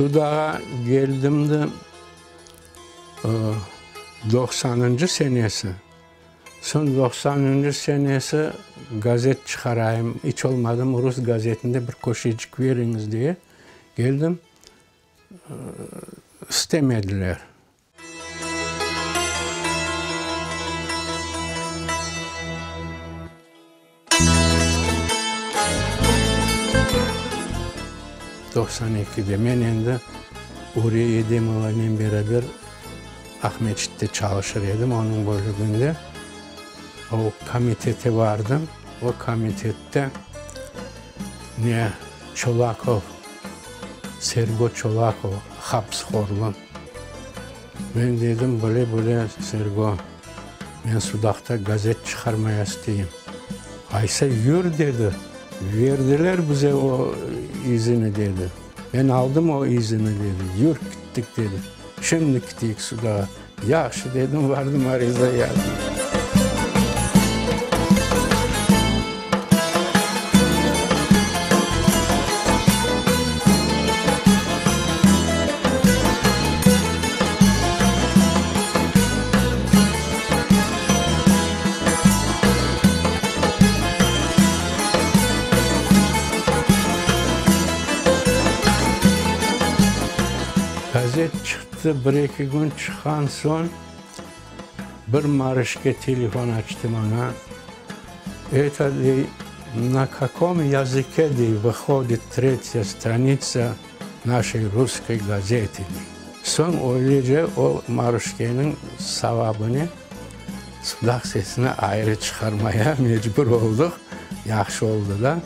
Sudağa geldim de, doqsanıncı senesi, soñ doqsanıncı senesi gazet çıqarayım, iç olmadım rus gazetinde bir köşecik beriñiz diye geldim, istemediler. 92-de men endi Uriye Edemovanen beraber Aqmeçitte çalışır edim, onıñ bölüginde. O komitete vardım, o komitette ne Çolakov, Sergo Çolakov, hapıshorlı. Men dedim, böyle-böyle, Sergo, men Sudaqta gazet çıqarmaya isteyim. Aysa yür, dedi, verdiler bize o izini, dedi. Men aldım o izini, dedi, yür, kittik, dedi. Şimdi kiteyik Sudağa. Yahşı, dedim, vardım, ariza yazdım. Gazet çıqtı, bir-eki kün çıqqan soñ, bir Marışke telefon açtı maña, Eto, dey, na kakom yazıke, dey, vıhodit tretya stranitsa naşey russkoy gazetı, dey. Soñ öylece o Marışkeniñ savabınen Sudaq sesini ayrı çıqarmaya mecbur olduq, yahşı oldı da.